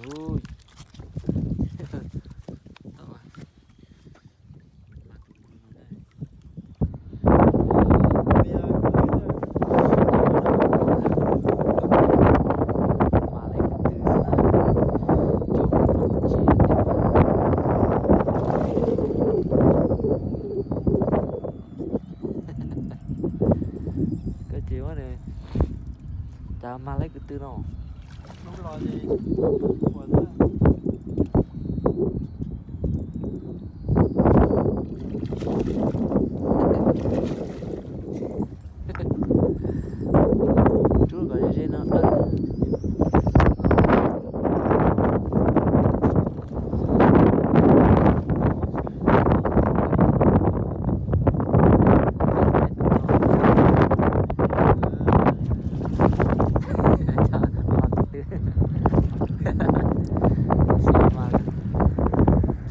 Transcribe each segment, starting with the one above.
Ui. Koj ces ua, cas mag laib kwv tw no. Rub kom ze ze no.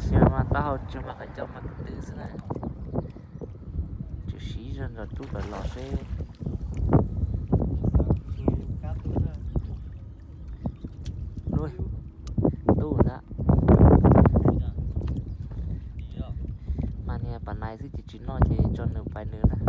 Sia mas taub hau tsuag mas qhov coj mas kwv tw xwb na. Tsuas siv zog nrog tub kom los seb. Tub ntag. Mas niag pas nais xwb ces tsis noj ces tso nws pais nws na.